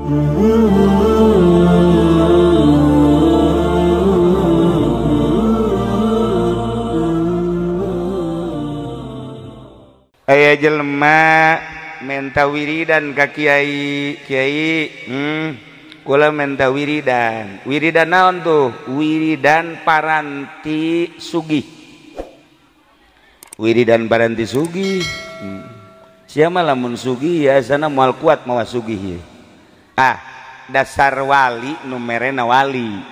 Aya jelema menta wiridan ka kiai, kiai, kula menta wiridan. Wiridan naon tuh? Wiridan paranti sugih. Wiridan paranti sugih. Siapa lamun sugih ya sana moal kuat mawa sugih. Ah, dasar wali nu merena wali.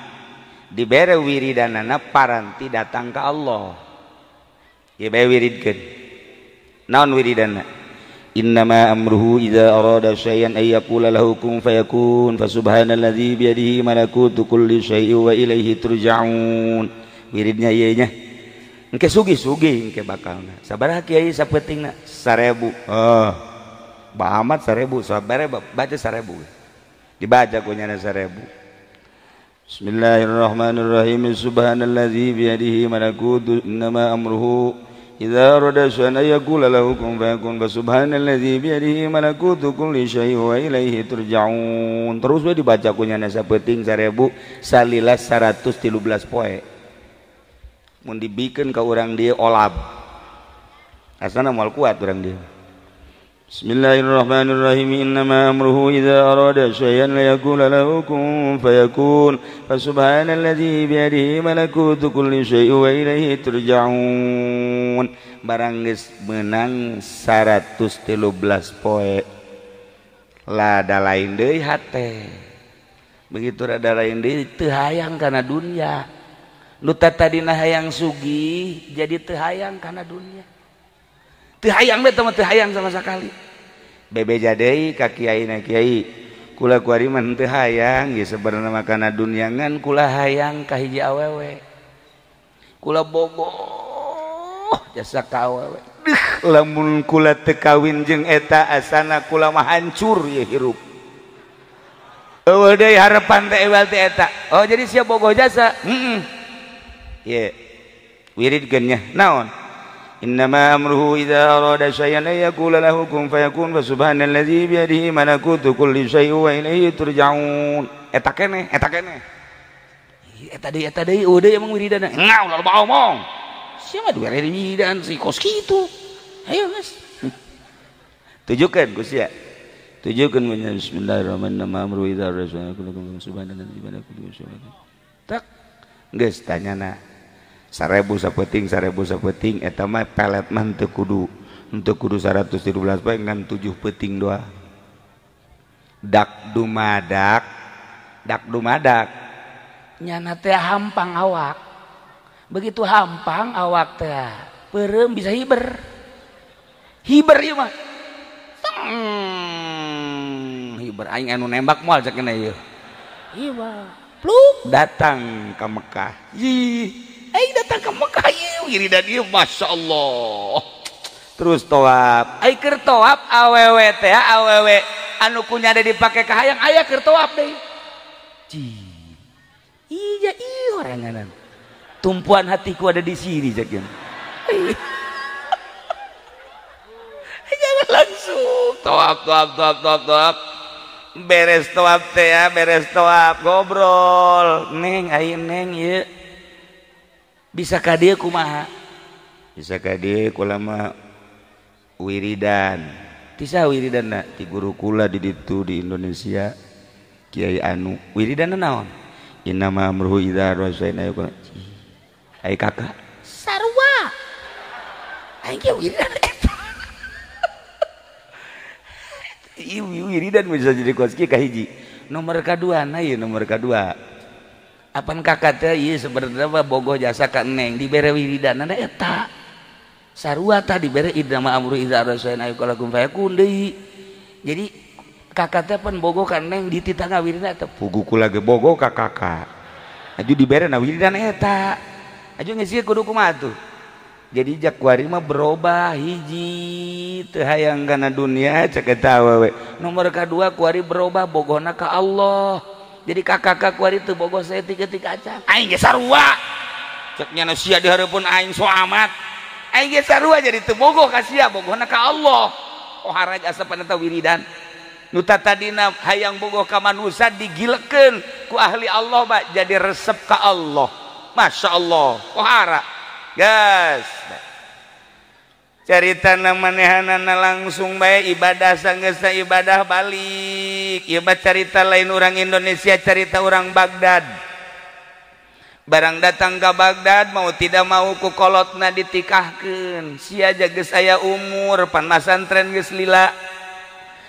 Dibere wiridanana paranti datang ka Allah. Ieu bae wiridkeun. Naon wiridana? Innama amruhu idza arada syai'an ay yaqula lahu kun fayakun fa subhanalladzi biyadihi malakutu kulli syai'in wa ilaihi turja'un. Wiridnya ieu nya. Engke sugih-sugih engke bakalna. Sabaraha kiai sapeutingna? 1000. Oh. Ba amat 1000, sabaraha baca 1000. Dibaca ku nyana 1000. Bismillahirrahmanirrahim. Subhanalladzi biyadihi malakutu innama amruhu idza arada syai'an yaqula lahu kun fayakun fa subhanalladzi biyadihi malakutu kulli syai'in wa ilaihi turja'un. Terus we dibaca ku nyana sapeuting 1000 salila 113 poe. Mun dibikeun ka urang dieu olab. Asana moal kuat urang dieu. Bismillahirrahmanirrahim. Innama amruhu idza arada syai'an yaqula lahu kun fayakun fa subhanalladzi biyadihi malakutu kulli syai'in wa ilaihi turja'un. Barang geus meunang 113 poe lada lain deui hate. Begitu rada lain deui teu hayang kana dunya. Nu tadina hayang sugih jadi teu hayang kana dunya. Teu hayang teh mah teu hayang sama sekali. Bebeja deui ka kiai na kiai. Kula kuari mah teu hayang ieu sebenarna mah kana dunya ngan kula hayang ka hiji awewe. Kula bogoh jasa ka awewe. Lamun kula teu kawin jeung eta asana kula mah hancur ieu hirup. Eueuh deui harepan teh ewal teh eta. Oh jadi sia bogoh jasa. Heeh. Ye. Wiridkeun nya naon? Innama amruhu idza arada syai'an ay yaqula lahu kun fayakun fa subhanalladzi biyadihi malakutu kulli syai'in wa ilaihi turja'un. Eta keneh, eta keneh. Eta deui eueuh deui emang wiridana. Ngau loba omong. Sia mah dibere wiridan si kos kitu. Ayo geus. Tujukeun ku sia. Tujukeun bismillahirrahmanirrahim. Amruhu idza arada syai'an yaqula subhanalladzi biyadihi malakutu kulli syai'in. Tak geus tanyana. 1000 sapeuting 1000 sapeuting eta mah pelet mah teu kudu 113 poe ngan 7 peuting doa. Dak dumadak nyana teh hampang awak. Begitu hampang awak teh peureum bisa hiber. Hiber ieu mah. Hiber aing anu nembak moal cek na ieu. Hiber. Pluk datang ka Mekah. Ih aing datang ke Mekah ieu wiridan ieu masyaallah. Terus tawaf. Ai keur tawaf awewe teh awewe anu kunya ada dipake ka hayang aya keur tawaf deui. Cih. Iya ieu oranganan. Tumpuan hatiku ada di sini cek ieu. Jangan langsung tawaf tawaf tawaf tawaf tawaf. Beres tawaf teh ya, beres tawaf ngobrol. Neng aing neng ieu. Bisa ka dieu kumaha? Bisa ka dieu kula mah wiridan. Ti saha wiridanna? Ti guru kula di ditu di Indonesia Kiai anu. Wiridanna naon? Innama amruhu idza arada syai'an yaqul. Ai kakak sarua. Aing ge wiridan eta. Ieu wiridan bisa jadi kos kieu ka hiji. Nomor kadua na ieu nomor kadua. Apan kakak teh ieu sebenarnya mah bogoh jasa ka neng dibere wiridanna eta. Sarua tah dibere idama amru idza arada syai'an ay yaqula kun fayakun deui. Jadi kakak teh pan bogoh ka neng dititah ngawiridan eta. Pugu kula ge bogoh ka kakak. Aju dibere na wiridan eta. Aju geus ieu kudu kumaha tuh. Jadi jak kuari mah berubah hiji teu hayang kana dunia cek eta awewe. Nomor kadua kuari berubah bogohna ka Allah. Jadi kakak-kakak kuari teu bogoh saeutik-eutik acan. Aing ge sarua. Cek nya sia di hareupeun aing so amat. Aing ge sarua jadi teu bogoh ka sia, bogohna ka Allah. Oh haraj asapan eta wiridan. Nu tadina hayang bogoh ka manusia digilekeun ku ahli Allah ba jadi resep ka Allah. Masya Allah, kohara. Gas. Carita manehanana langsung bae ibadah sanggeusna ibadah balik. Ieu mah carita lain orang Indonesia, carita orang Baghdad. Barang datang ke Baghdad mau tidak mau ku kolotna ditikahkeun. Sia geus aya umur pan masantren geus lila.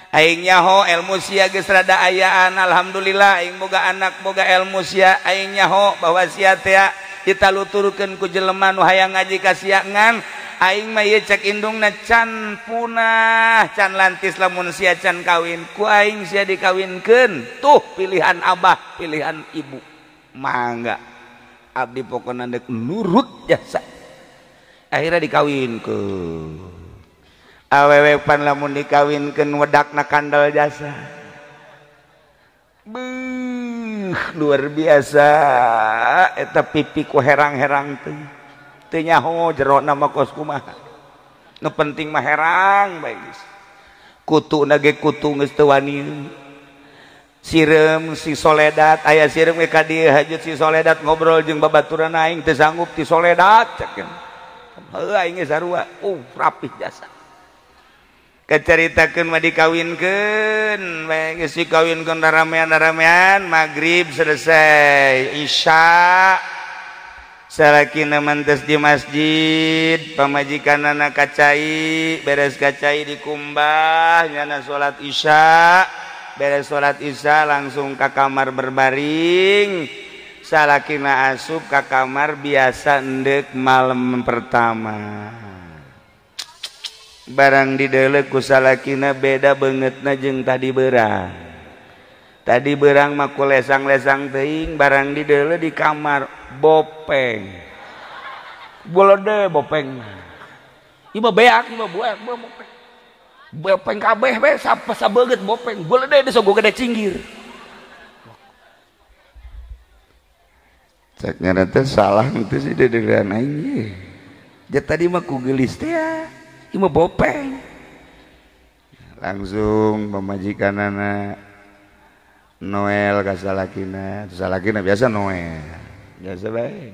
Aing nyaho ilmu sia geus rada ayaan, alhamdulillah aing boga anak boga ilmu sia, aing nyaho bahwa sia teh ditaluturkeun ku jelema nu hayang ngaji ka sia ngan aing mah ieu cek indungna can punah can lantis lamun sia can kawin ku aing sia dikawinkeun. Tuh pilihan abah pilihan ibu mangga abdi pokona deuk nurut jasa. Akhirnya dikawinkeun. Awewe pan lamun dikawinkeun wedakna kandel jasa. Beuh, luar biasa eta pipi ku herang-herang teh. Teu nyaho jerona mah kos kumaha. Nu penting mah herang bae geus. Kutuna ge kutu geus teu wani. Sireum si Soledat aya sireum ge ka dieu hajut si Soledat ngobrol jeung babaturan aing teu sanggup ti Soledat cek. Heuh aing ge sarua. Rapih jasa. Keceritakeun mah dikawinkeun bae geus dikawinkeun ramean-ramean magrib selesai isya salakina mantes di masjid pamajikanana kacai beres kacai dikumbah nyana salat isya beres salat isya langsung ka kamar berbaring salakina asup ka kamar biasa endek malam pertama. Barang didelek ku salakina beda beungeutna jeung tadi berang. Tadi berang mah ku lesang-lesang teuing, barang didelek di kamar bopeng. Bolode bopeng. Ieu mah beak, ieu mah buak, bopeng. Bopeng kabeh bae sabeungeut bopeng. Bolode geus gede cinggir. Cek ngaran teh salah teu sih dedegan aing ye. Ja tadi mah ku geulis teh ya. Ima bopeng. Langsung pamajikanana Noel ka salakina, salakina biasa Noel. Biasa bae.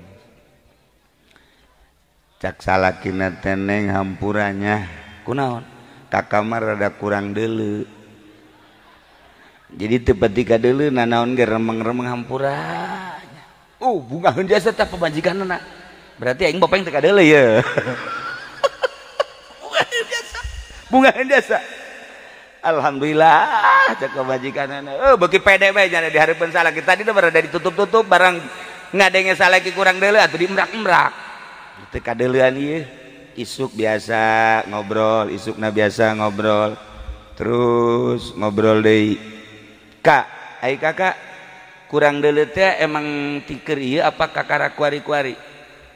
Cak salakina teneng hampuranya. Kunaon? Ka kamar rada kurang deuleu. Jadi teu pati ka deuleu nanaon ge remeng-remeng hampuranya. Bungaheun jasa teh pamajikanana. Berarti aing bopeng teu ka deuleu ye. Bunga jasa. Alhamdulillah cek pamajikanana. Beuki pede bae nya di hareupeun salaki tadi teh berada ditutup-tutup barang ngadenge salaki kurang deuleu atuh diemrak-emrak. Teu kadeuleuan ieu. Isuk biasa ngobrol, isukna biasa ngobrol. Terus ngobrol deui. Kak, ai kakak kurang deuleu teh emang tiker ieu apa kakara kuari-kuari?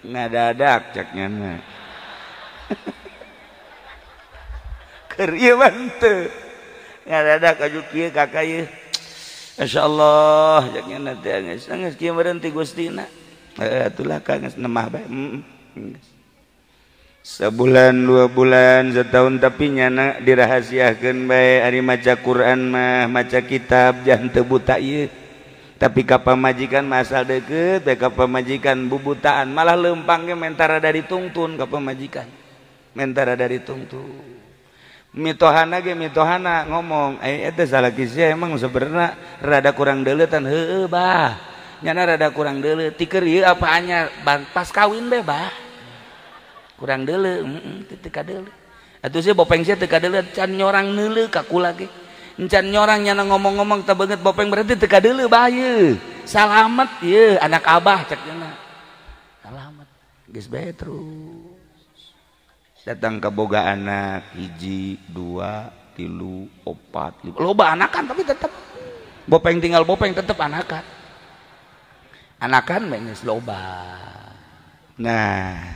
Ngadadak cek nyana. Keur ieu mah henteu. Ngadadak aju kieu kakak ieu. Masyaallah cek nyana teh geus geus kieu meureun ti Gustina. Heuh atulah ka geus nemah bae. Sebulan, 2 bulan, setahun tapi nyana dirahasiakeun bae ari maca Quran mah, maca kitab jangan teu buta ieu. Tapi ka pamajikan mah asal deukeut bae ka pamajikan bubutaan malah leumpang ge mentara dari tungtun ka pamajikan. Mentara dari tungtun. Mitohana ge mitohana ngomong, eta salaki sia emang sebenarnya rada kurang deuleutan heueuh bah. Nyana rada kurang deuleu, tiker ieu apa anyar pas kawin bae bah. Kurang deuleu, teu kadeuleu. Atuh sia bopeng sia teu kadeuleu can nyorang neuleu ka kula ge. Encan nyorang nyana ngomong-ngomong teu beungeut bopeng berarti teu kadeuleu bah ieu. Salamet ieu anak abah cek nya. Salamet. Geus bae terus. Datang ke boga anak 1, 2, 3, 4, 5. Loba anakan tapi tetep bopeng tinggal bopeng tetep anakan. Anakan bae geus loba. Nah,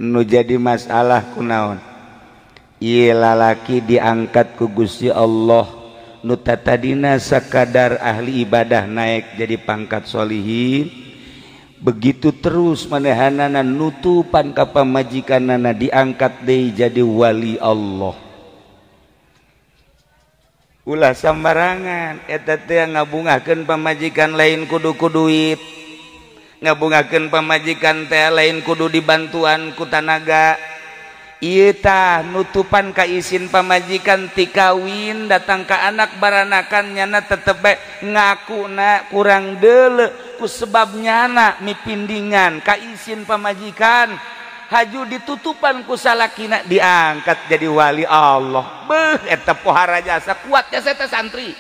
nu jadi masalah kunaon? Ieu lalaki diangkat ku Gusti Allah nu tatadina sakadar ahli ibadah naik jadi pangkat solihin. Begitu terus manehanana nutupan ka pamajikanana diangkat deui jadi wali Allah. Ulah sambarangan eta teh ngabungahkeun pamajikan lain kudu ku duit, ngabungahkeun pamajikan teh lain kudu dibantuan ku tanaga. Ieu tah nutupan ka isin pamajikan ti kawin datang ka anak baranakan nyana tetep bae ngakuna kurang deuleu ku sebab nyana mipindingan ka isin pamajikan. Haju ditutupan ku salakina diangkat jadi wali Allah. Beuh eta pohara jasa kuat jasa eta santri.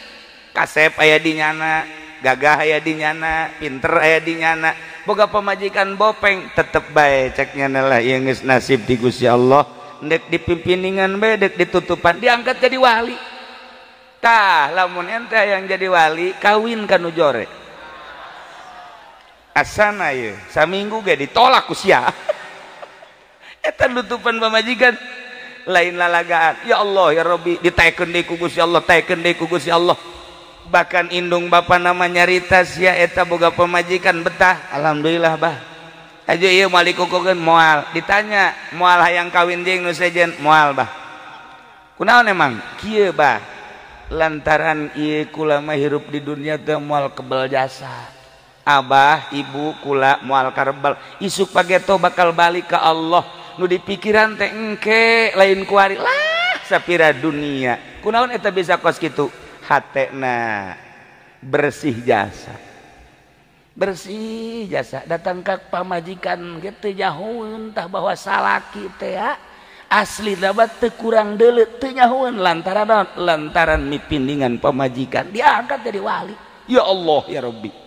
Kasep aya di nyana, gagah aya di nyana, pinter aya di nyana. Boga pamajikan bopeng tetep bae cek nyana lah ieu geus nasib di Gusti Allah. Ndek dipimpiningan bae dek ditutupan diangkat jadi wali. Tah lamun ente yang jadi wali kawin ka nu jore. Asana ieu saminggu ge ditolak ku sia. Eta nutupan pamajikan lain lalagaan. Ya Allah ya Rabbi ditaekeun deui ku Gusti Allah, taekeun deui ku Gusti Allah. Bahkan indung bapa nama nyarita sia eta boga pamajikan betah. Alhamdulillah bah. Aja ieu moal dikukukeun moal. Ditanya moal hayang kawin jeung nu sejen moal bah. Kunaon emang? Kieu bah. Lantaran ieu kula mah hirup di dunia teh moal kebel jasa. Abah ibu kula moal karebel. Isuk pageto bakal balik ka Allah. Nu dipikiran teh engke lain kuari lah sapira dunia. Kunaon eta bisa kos kitu? Hatena bersih jasa. Bersih jasa datang ka pamajikan ge teu nyahoeun tah bahwa salaki teh ya asli dapat teu kurang deuleu teu nyahoeun lantaran lantaran mipindingan pamajikan diangkat jadi wali. Ya Allah ya Rabbi.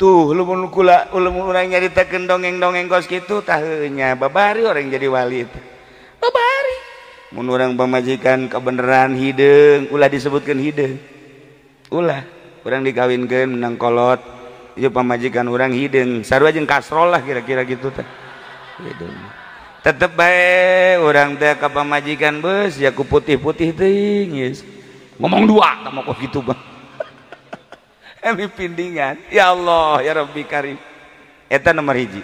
Tuh lamun kula lamun urang nyaritakeun dongeng-dongeng kos kitu tah nya babari orang jadi wali itu. Babari. Mun urang pamajikan kebeneran hideung ulah disebutkeun hideung. Ulah urang dikawinkeun menang kolot ieu pamajikan urang hideung sarua jeung kasrol lah kira-kira gitu teh. Hideung. Tetep bae urang teh ka pamajikan beus ya ku putih-putih teuing geus. Ngomong dua tah mah kos kitu bang. Emi pindingan ya Allah ya Rabbi Karim. Eta nomor hiji.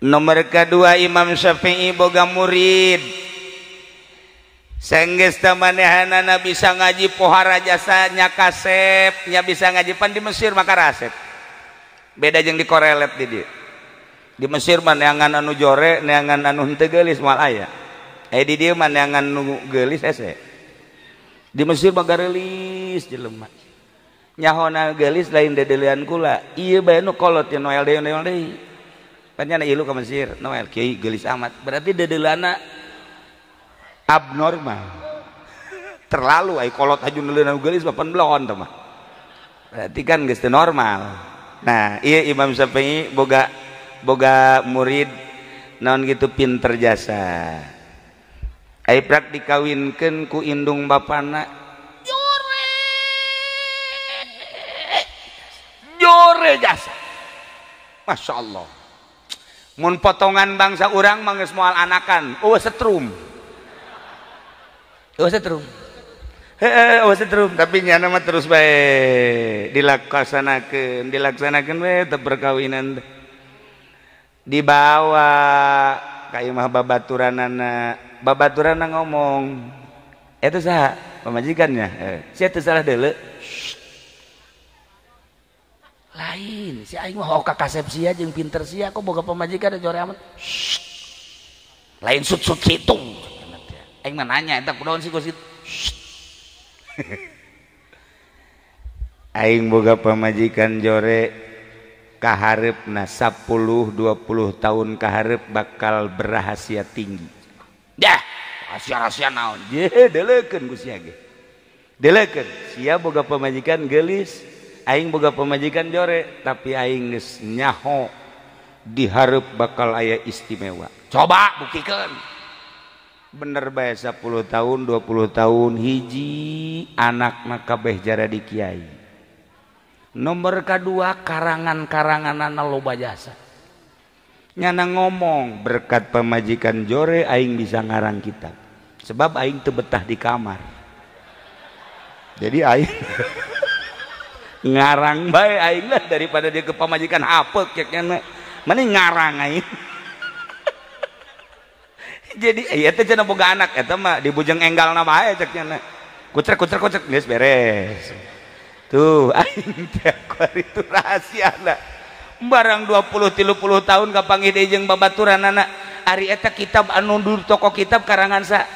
Nomor kedua Imam Syafi'i boga murid senggeus teh manehanana bisa ngaji pohara jasa nya kasep nya bisa ngaji pan di Mesir maka rasep beda jeung di korelet di dieu. Di Mesir mah neangan anu jore neangan anu henteu geulis moal aya. Di dieu mah neangan nu geulis hese. Di Mesir mah gareulis jelema. Nyahona geulis lain dedelian kula ieu bae nu kolot ya Noel deui Noel deui pan nya ilu ka Mesir Noel kiai geulis amat berarti dedelana abnormal terlalu ai kolot haju neuleunan geulis mah pan blon teh mah berarti kan geus teu normal. Nah ieu Imam Syafi'i boga murid naon gitu pinter jasa ai prak dikawinkeun ku indung bapana jore jasa. Masya Allah. Mun potongan bangsa urang mah geus moal anakan, eueuh setrum. Eueuh setrum. Heueuh eueuh setrum, tapi nyana mah terus bae dilaksanakeun, dilaksanakeun we teu perkawinan teh. Dibawa ka imah babaturanana, babaturanna ngomong, "Eta saha? Pamajikannya?" Sia teu salah deuleu. Lain si aing mah hoka kasep sia jeung pinter sia kok boga pamajikan jore amat. Lain sut-sut kitu. Aing mah nanya eta kunaon sih kos kitu. Aing boga pamajikan jore kahareupna 10 20 tahun kahareup bakal berrahasia tinggi. Dah, rahasia-rahasia naon? Ye, deleukeun ku sia ge. Deleukeun, sia boga pamajikan geulis. Aing boga pamajikan jore tapi aing geus nyaho dihareup bakal aya istimewa. Coba buktikeun. Bener bae 10 tahun 20 tahun hiji anakna kabeh jaradi kiai. Nomor kadua karangan-karanganana loba jasa. Nyana ngomong berkat pamajikan jore aing bisa ngarang kitab. Sebab aing teu betah di kamar. Jadi aing ngarang bae aing lah daripada dia ke pamajikan apek ceknya mending ngarang aing. Jadi ieu teh cenah boga anak eta mah dibujeng enggalna bae ceknya. Kucrek kucrek kucrek geus beres. Tuh aing teh itu rahasiana. Barang 20 30 tahun kapanggih deui jeung babaturanana. Ari eta kitab anu di toko kitab karangan sa?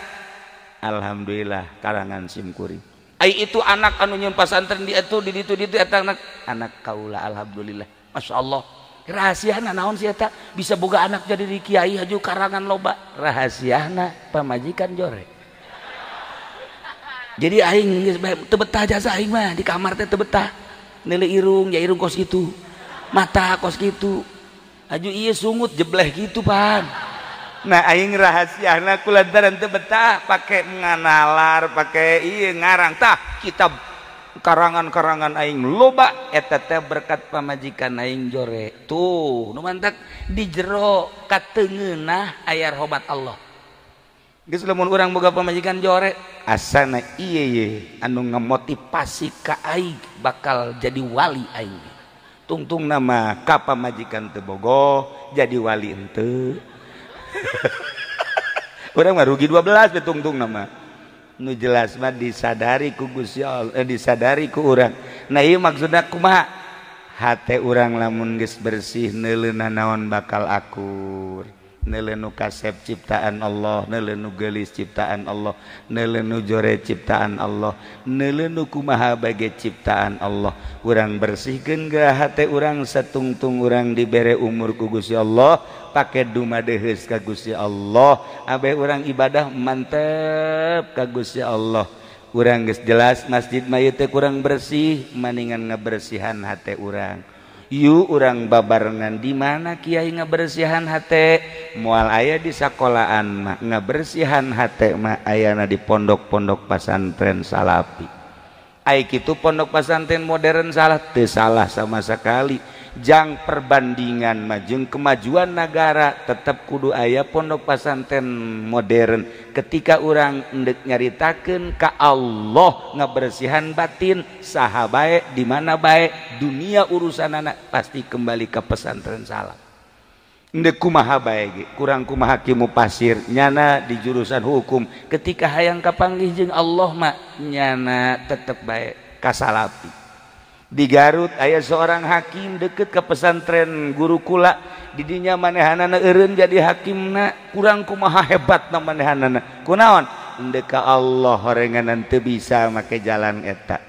Alhamdulillah karangan simkuring. Ai itu anak anu nyeun pasantren di itu di ditu ditu eta anak anak kaula alhamdulillah. Masyaallah. Rahasiana naon sih eta bisa boga anak jadi di kiai haju karangan loba. Rahasiana pamajikan jore. Jadi aing geus teu betah jasa aing mah di kamar teh teu betah. Neuleuh irung ya irung kos kitu. Mata kos kitu. Haju ieu sungut jebleh kitu pan. Nah aing rahasiana kulantaran teu betah pake nganalar pake ieu ngarang tah kitab karangan-karangan aing loba eta teh berkat pamajikan aing jore. Tuh nu mantak di jero kateungeunah aya rahmat Allah. Geus lamun urang boga pamajikan jore asana ieu ye anu ngamotivasi ka aing bakal jadi wali aing. Tungtung nama ka pamajikan teu bogoh jadi wali henteu. Urang mah rugi 12 be tungtung nama. Nu jelas mah disadari ku Gusti Allah, disadari ku urang. Nah ieu maksudna kumaha? Hate urang lamun geus bersih neuleuna naon bakal akur. Neuleu nu kasep ciptaan Allah, neuleu nu geulis ciptaan Allah, neuleu nu jore ciptaan Allah, neuleu nu kumaha bage ciptaan Allah. Urang bersihkeun geura hate urang satungtung urang dibere umur ku Gusti Allah, pake dumadeheus ka Gusti Allah, abeh urang ibadah mantep ka Gusti Allah. Urang geus jelas masjid mah ieu teh kurang bersih, maningan ngabersihan hate urang. Yuk urang babarengan di mana kiai ngabersihan hate moal aya di sakolaan mah ngabersihan hate mah ayana di pondok-pondok pasantren salafi. Ai kitu pondok pasantren modern salah teu salah sama sekali. Jang perbandingan mah jeung kemajuan negara tetep kudu aya pondok pasantren modern. Ketika urang endek nyaritakeun ka Allah ngabersihan batin saha bae di mana bae dunia urusanana pasti kembali ke pesantren salaf. Endek kumaha bae ge kurang kumaha ki mupasir nyana di jurusan hukum ketika hayang kapanggih jeung Allah mah nyana tetep bae ka salafi. Di Garut aya seorang hakim deket ke pesantren gurukula didinya manehanana eureun jadi hakimna kurang kumaha hebatna manehanana kunaon endek ka Allah horenganan teu bisa make jalan eta.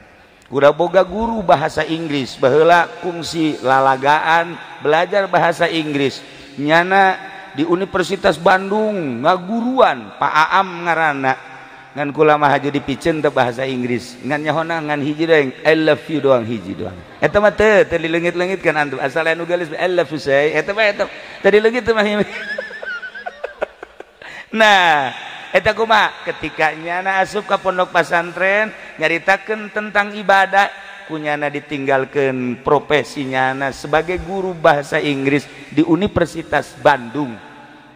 Kuda boga guru bahasa Inggris baheula kungsi lalagaan belajar bahasa Inggris nyana di Universitas Bandung ngaguruan Pak Aam ngaranna ngan kula mah haju dipiceun teu bahasa Inggris ngan nyahona ngan hiji doang I love you doang hiji doang eta mah teu teu dileungit-leungit kan antum asal anu geulis I love you say eta mah eta teu dileungit teh mah. Nah eta kumaha ketika nyana asup ka pondok pasantren nyaritakeun tentang ibadah kunyana ditinggalkeun profesi nyana sebagai guru bahasa Inggris di Universitas Bandung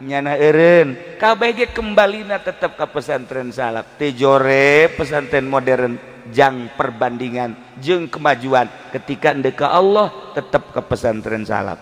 nyana eureun kabeh ge kembalina tetep ka pesantren salaf teu jore pesantren modern jang perbandingan jeung kemajuan ketika endek ka Allah tetep ka pesantren salaf.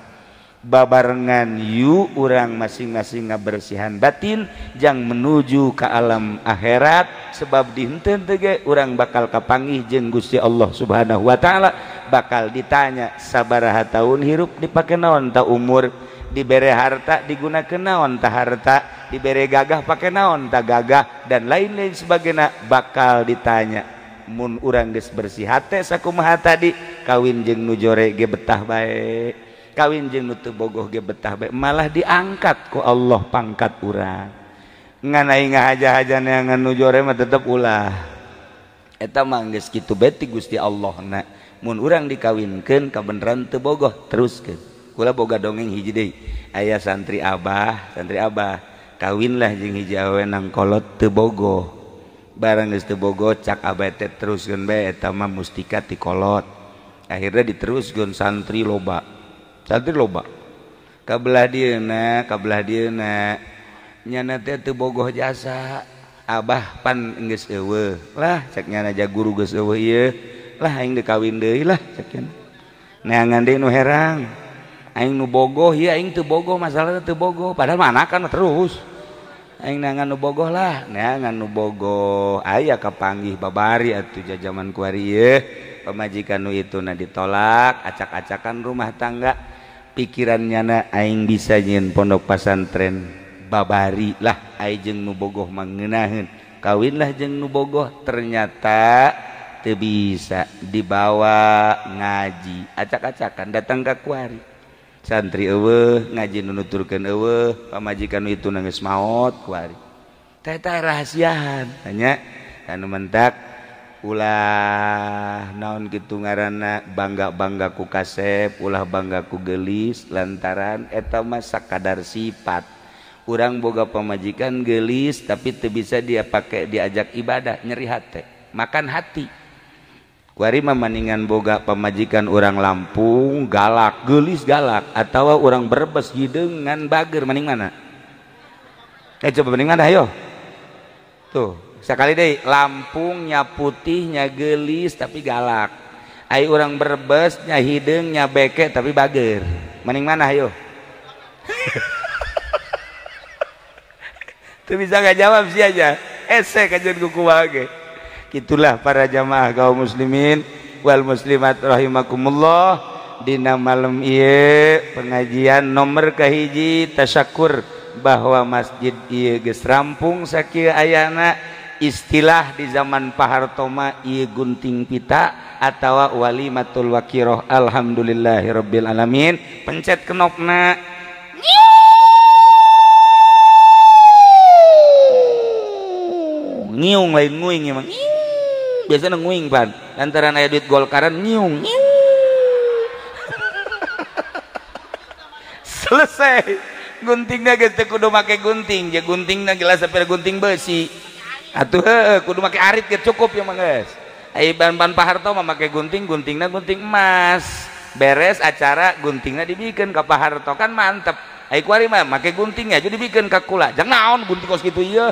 Babarengan yu urang masing-masing ngabersihan batin jang menuju ke alam akhirat sebab di henteu teh ge urang bakal kapanggih jeung Gusti Allah Subhanahu wa taala bakal ditanya sabaraha taun hirup dipake naon ta umur dibere harta digunakeun naon ta harta dibere gagah pake naon ta gagah dan lain-lain sebagainya bakal ditanya. Mun urang geus bersih hate sakumaha tadi kawin jeung nu jore ge betah bae kawin jeung nu teu bogoh ge betah bae malah diangkat ku Allah pangkat urang ngan aing ngahaja-haja neangan nu jore mah tetep ulah eta mah geus kitu bae ti Gusti Allahna. Mun urang dikawinkeun kabeneran teu bogoh teruskeun. Kula boga dongeng hiji deui aya santri abah kawinlah jeung hiji awewe nang kolot teu bogoh barang geus teu bogoh cak abah teh teruskeun bae eta mah mustika ti kolot akhirnya diteruskeun santri loba kabelah dieuna nyana teh teu bogoh jasa abah pan geus eueuh lah cak nyana ja guru geus eueuh ieu lah aing dikawin deui lah cak nyana neangan deui nu herang aing nu bogoh ieu aing teu bogoh masalahna teu bogoh padahal mah anakan mah terus Aing neangan nu bogoh lah, neangan nu bogoh. Aya kapanggih babari atuh jajaman kuari ieu. Pamajikan nu ituna ditolak, acak-acakan rumah tangga. Pikirannya na aing bisa nyieun pondok pasantren babari lah aing jeung nu bogoh mangeunaheun. Kawinlah jeung nu bogoh, ternyata teu bisa dibawa ngaji. Acak-acakan datang ka kuari. Santri eueuh ngaji nu nuturkeun eueuh, pamajikan nu itu geus maot kuari. Teh teh rahasiaan nya anu mentak ulah naon kitu ngaranna bangga-bangga ku kasep, ulah bangga ku geulis lantaran eta mah sakadar sifat. Urang boga pamajikan geulis tapi teu bisa dia pake diajak ibadah, nyeri hate, makan hati. Kuari mah maningan boga pamajikan urang Lampung galak, geulis galak atawa urang Brebes hideung ngan bager maning mana? Coba maning mana ayo. Tuh, sekali deui Lampungnya putihnya geulis tapi galak. Ai urang Brebes nya hideung nya beke tapi bager. Maning mana ayo? Tuh bisa gak jawab sih aja. Ese kajian kuku wage. Itulah para jamaah kaum muslimin wal muslimat rahimakumullah. Dina malam ieu pengajian nomor kahiji tasyakur bahwa masjid ieu geus rampung sakieu ayana. Istilah di zaman Pak Harto mah ieu gunting pita atawa walimatul wakiroh. Alhamdulillahirabbil alamin. Pencet knopna. Ngiung lain nguing emang. Biasanya nguing pan lantaran aya duit Golkaran ngiung. Selesai guntingna geus teu kudu make gunting, je guntingna gelas sampai gunting besi atuh heueuh kudu make arit ge cukup ya mah geus. Ai ban-ban Pak Harto mah make gunting, guntingna gunting emas. Beres acara guntingna dibikeun ka Pak Harto kan mantep. Ai kuari mah make guntingnya jadi dibikeun ka kula. Jang naon gunting kos kitu ieu.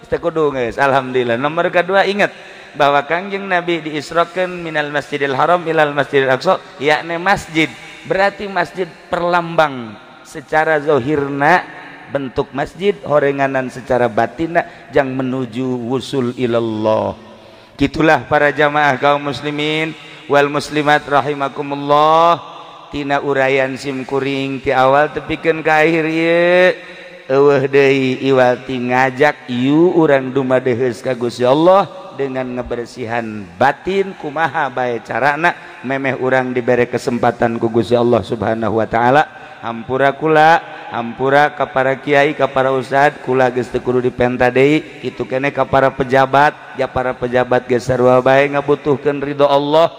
Teu kudu geus. Alhamdulillah. Nomor kedua ingat bahwa Kangjeng Nabi diisrokeun minal Masjidil Haram ilal Masjidil Aqsa, yakni masjid. Berarti masjid perlambang secara zahirna bentuk masjid, horenganan secara batinna jang menuju wusul ilallah. Gitulah para jamaah kaum muslimin wal muslimat rahimakumullah. Tina uraian sim kuring ti awal tepikeun ka akhir ieu eueuh deui iwati ngajak ieu urang dumadeheus ka Gusti Allah dengan ngebersihan batin kumaha bae carana memeh urang dibere kesempatan ku Gusti Allah Subhanahu wa taala. Hampura kula, hampura ka para kiai, ka para ustad, kula geus teu kudu dipenta deui, kitu keneh ka para pejabat, ja para pejabat geus sarua bae ngabutuhkeun ridho Allah.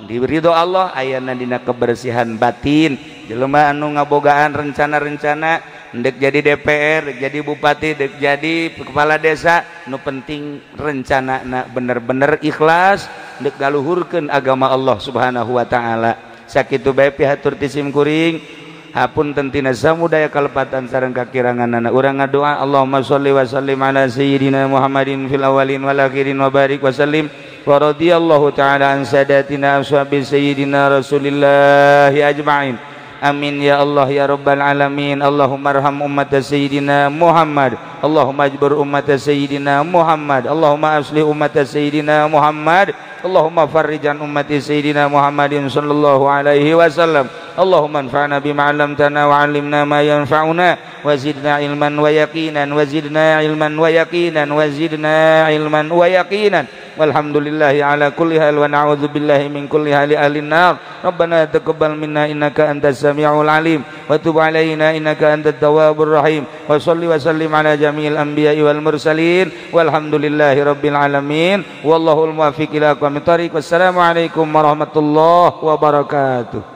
Di ridho Allah ayana dina kebersihan batin. Jelema anu ngabogaan rencana-rencana dek jadi DPR, dek jadi bupati, dek jadi kepala desa, nu penting rencana na bener-bener ikhlas dek galuhurkeun agama Allah Subhanahu wa taala. Sakitu bae pihatur ti sim kuring. Hapunten tina samudaya kalepatan sareng kakiranganana. Urang ngadoa Allahumma sholli wa sallim ala sayyidina Muhammadin fil awwalin wal akhirin wa barik wa sallim wa radhiyallahu ta'ala an sadatina ashabi sayyidina Rasulillahi ajma'in. Amin ya Allah ya Rabbal alamin. Allahumma arham ummat sayyidina Muhammad. Allahumma ajbur ummat sayyidina Muhammad. Allahumma aslih ummat sayyidina Muhammad. Allahumma farrijan ummati sayyidina Muhammadin sallallahu alaihi wasallam. Allahumma anfa'na bima 'allamtana wa 'allimna ma yanfa'una wa zidna ilman wa yaqinan wa zidna ilman wa yaqinan wa zidna ilman wa yaqinan. Walhamdulillahi ala kulli hal wa na'udzu billahi min kulli hali ahlin nar. Rabbana taqabbal minna innaka antas samiul alim wa tub alaina innaka antat tawwabur rahim. Wa shalli wa sallim ala jami'il anbiya'i wal mursalin. Walhamdulillahi rabbil alamin. Wallahul muwaffiq ila aqwamit thariq. Wassalamu alaikum warahmatullahi wabarakatuh.